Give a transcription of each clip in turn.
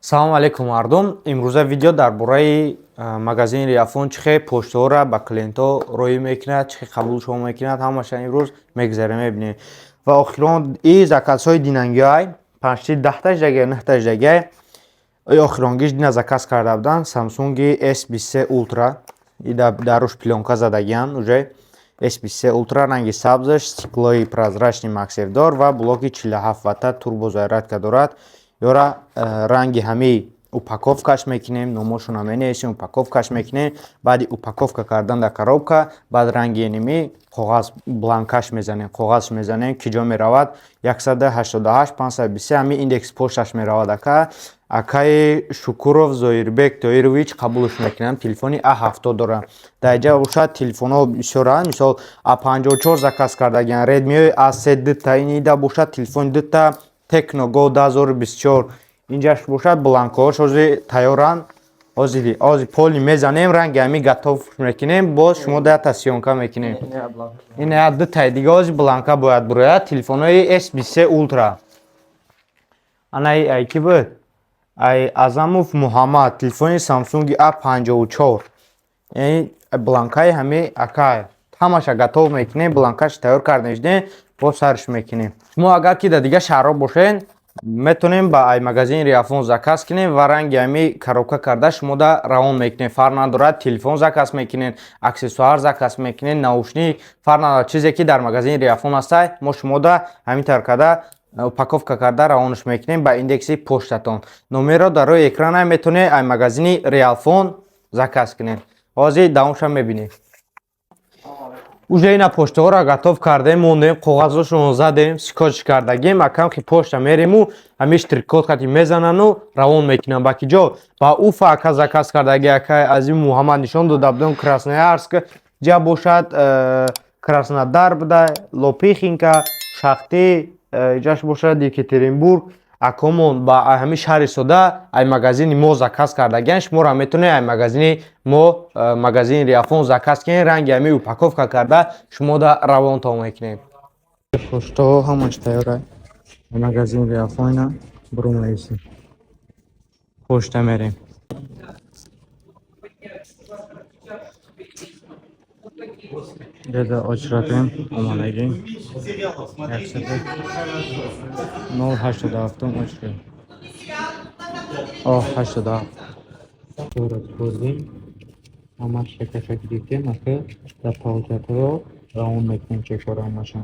Салому алейкум, мардум. Имрӯза видео дар бораи магазини Риафон, чӣ хел почтаҳоро ба клиентҳо роҳӣ мекунад, чӣ хел қабулшон мекунад, ҳамаша имрӯз мегузарем, мебинем. Ва охирон и заказҳои динангиҳай, панҷти 10-та ждагия, 9-та ждагия. И охиронгиш дина заказ карда буданд Samsung S23 Ultra. И дар руш плёнка задагиян уже. S23 Ultra, ранги сабзаш, стеклои прозрачный MagSafe-дор ва блоки 47 ватта турбозарядка дорад. Ёра ранги ҳамаи упаковкаш мекунем, номошона менависем, упаковкаш мекунем. Баъди упаковка кардан дар коробка, баъд ранги ними коғаз бланкаш мезанем, коғазш мезанем, ки ҷо меравад 188 523, ҳамин индекс пошташ меравад. Ака, акаи Шукуров Зоирбек Тоирович қабулш мекунам. Телефони А70 дорам. Дар инҷа бошад, телефонҳо бисёранд, мисол, А54 заказ кардагиан, Redmi A3 дута, инида бошад телефони дута, Tecno Go 2024. Инҷаш бошад, бланкаҳош ҳозир тайёранд. Ҳозир поли мезанем, ранги ҳами готов мекунем, боз шумо дата съёмка мекунем. Ин я дутаи дига ҳозир бланка бояд бурояд, телефонҳои S23 Ultra. Анаи ай ки буд? Ай Азамов Муҳаммад, телефони Samsung A54. Яъни бланкаи ҳами акай. Ҳамаша готов мекунем, бланкаш тайёр карда шудем, боз сарш мекунем. Шумо агар ки дар дигар шаҳрҳо бошед, метавонем ба ай магазини Риафон заказ кунем ва ранги ҳами коробка карда шумода равон мекунем. Фарқ надорад, телефон заказ мекунем, аксессуар заказ мекунем, наушник, фарқ надорад, чизе ки дар магазини Риафон ҳастай, мо шумода ҳамин тавр карда, упаковка карда равонаш мекунем ба индекси поштатон. Номерро дар рӯи экрана, метавонед ай магазини Реалфон заказ кунед. Ҳозир давомша мебинем. Уже ина почтаҳоро готов кардем, мондем, коғазошонро задем, скотч кардагем. Акам ки почта мерему, ҳамин штрих-код қати мезанану равон мекунам. Ба ки ҷо? Ба Уфа ака заказ кардаги, акай Азим Муҳаммад, нишон дода будем. Красноярск ҷа бошад, Краснодар буда, Лопихинка, Шахты, ҷаш бошад Екатеринбург. Акомон ба ҳамин шаҳри сода ай магазини мо заказ кардагиан. Шуморо метавонед ай магазини мо, магазини Риафон, заказ кунед, ранги ҳамин упаковка карда шумода равонтон мекунем. Поштаҳо ҳамаш тайёра. Магазини Риафон ина бурумаиси. Почта мерем. Деда очратем омадагӣ. 087 очрат. О, 87. Сурат хӯрдем. Ҳамаш чекаша гирифтем, ака дар получатҳо равон мекунем чекҳоро ҳамаша.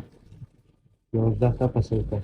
11-та посылка.